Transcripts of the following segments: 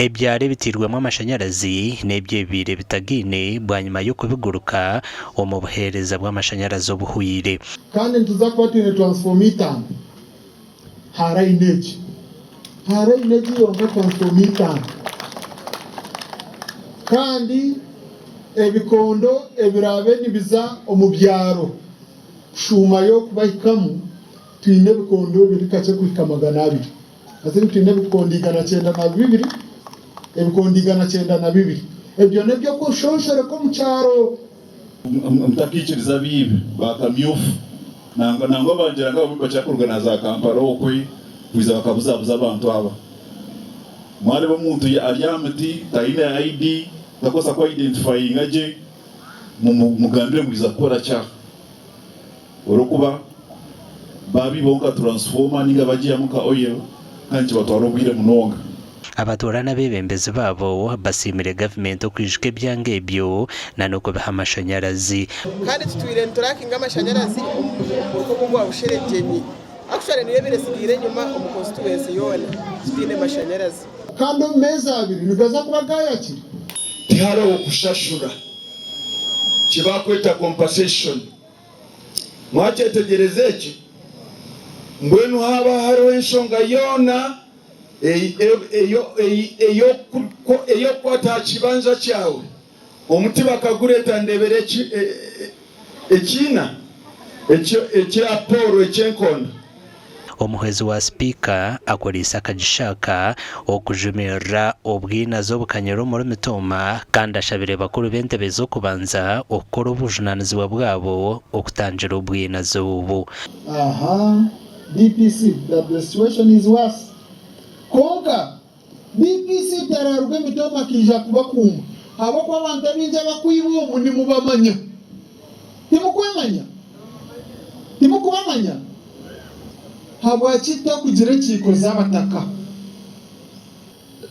Ebyaro ebiteirwemu amashanyarazi n'ebyo ebibaire bitagaine bwanyima y'okubiguruka omu buheereza bw'amashanyarazi obuhweire. Kandi nituza kuba twine transformer itaano aha line egi. Aha line egi yonka transformer itaano. Kandi ebikondo ebiraabe nibiza omu byaro kushuumayo kubahikamu, twine ebikondo biri kakye kuhika 200. Hati twine ebikondo 192, ebikondo 192. Ebyo n'eby'okushonshoreka omu kyaro. Mutakaikiriza abaibi ba kamyufu nangwa nangwa bangira ngu abamwe nibakira kuruga na za Kampala okwe kwija bakabuzabuza abantu aba. Mwareeba omuntu ari aha muti taine ID takubaasa ku identifyinga gye mumugambire ngu iza kukora ki aha. Olwokuba baabiibaho nka transformer ninga bagiihamu nka oil kandi nikibatwara obwire munonga. Abatuura n'abeebembezi baabo basiimire gavumenti okwijuka ebyanga ebyo n'okubiha amashanyarazi. Kandi tutwire niturakinga amashanyarazi omu muruka ogu ogwa Busheregyenyi. Actually niyo ebaire etsigaire enyima omu constituency yoona tutaine mashanyarazi. Kandi omu meezi abiri nigaza kuba gaayakire. Tihariho kushashura ekibakweta compensation. Mwakyetegyereza eki? Mbwenu haaba hariho enshonga yoona ey'okukwata aha kibanja kyawe, omuti bakagureeta ndeebera ekiina ekya pooro eky'enkondo. Omuhwezi wa Sipiika akoreise akagisha aka okujumirira obwinazi obukanyire omuri Mitooma kandi ashabire bakuru b'entebe z'okubanza okukora obujunanizibwa bwabo okutangira obwinazi obu. Aha DPC that the situation is worse. Kwonka DPC tararuga emitooma akaija kubakuuma ahabw'okuba abantu abaingi abakwiba omu nimubamanya. Timukwemanya? Timukubamanya? Habwaki tutakugira enkiiko z'abataka?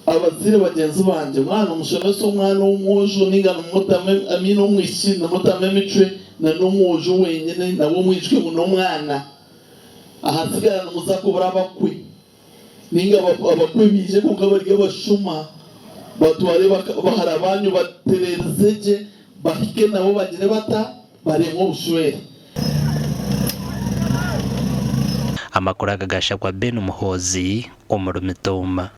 Abazaire bagyenzi bangye, mwaba nimushomesa omwana w'omwojo nainga nimumutamu I mean omwishiki nimumutamu emicwe na n'omwojo wenyine nawe mwijuke ngu n'omwana. Ahasigara nimuza kubura abakwe. Nainga abakwe baije kwonka bari abashuma, batware bahara baanyu batereerize gye, bahike nabo bagire bata? Baremwe obushwere. Amakuru aga gashakwa Ben Muhoozi omuri Mitooma.